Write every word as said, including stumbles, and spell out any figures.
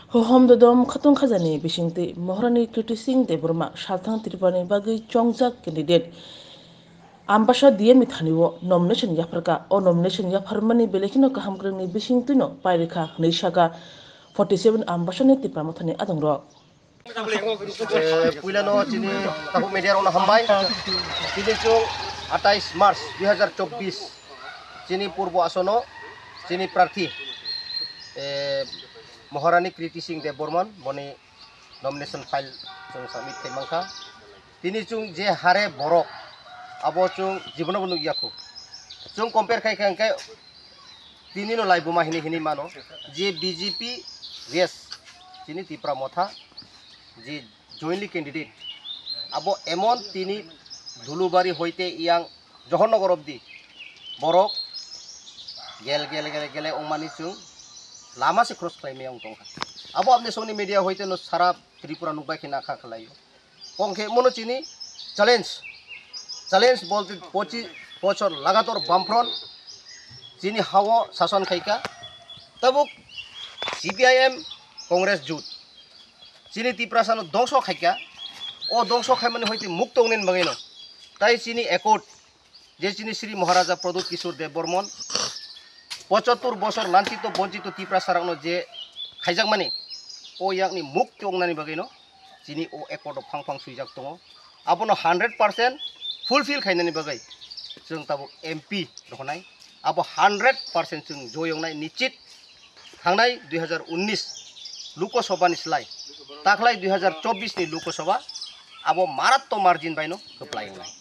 Hohom dodom khatung khajani bisingtwi Maharani Kirti Singh Debbarma salthang Tripurani bagwi chongjak candidate Ambasa D M ni thani o nomination yapharkha. O nomination yapharmani belai kheno kaham kwrwngni bisingtwino pairikha hwnwi sakha forty seven Ambasani Tipra Mothani adongrok. Eh, puilano chini tabuk media rokno hambai. Chini chwng atais March dui hazar chobbish chini purbo asono chini prarthi, eh, Maharani Kirti Singh Debbarman boni nomination file chwng submit khai mankha. Tini chwng je hare borok abo chwng jibono bo nukya khu. Chwng compare khai khai hwnkhe tini no laibuma hini hini mano je B J P race chini Tipra Motha je jointly candidate abo emon tini Dhulubari hoite yang Johornagar obdi borok gel gel gel gele wngmani chwng lama se cross khlai maya wng tongkha. Abo apni songni media hoite no sara Tripura nukbai khe nakha khlai. Kongkhe mono chini challenge, challenge bolte pochi bochor lagator Bamfront chini hao sason khaika. Tabuk C P I M Congress jut chini Tiprasano dongso khaika. O dongso khaimani hoite mukto wngnani bagwino tai chini accord je chini Sri Maharaja Pradyut Kishore Debbarman pochottor bosor lanchito bonchito Tiprasarokno je khaijakmani o yakni mukto wngnani bagwino chini o accord o phang phang swijak tongo. Abono hundred percent fulfill khainani bagwi chwng tabuk M P rohonai. Abo hundred percent chwng joy wngnai nichit. Thangnai dui hazar unnis Lok Sabha ni slai takhlai dui hazar chobbish ni Lok Sabha abo maratto margin baino kwplai wngnai.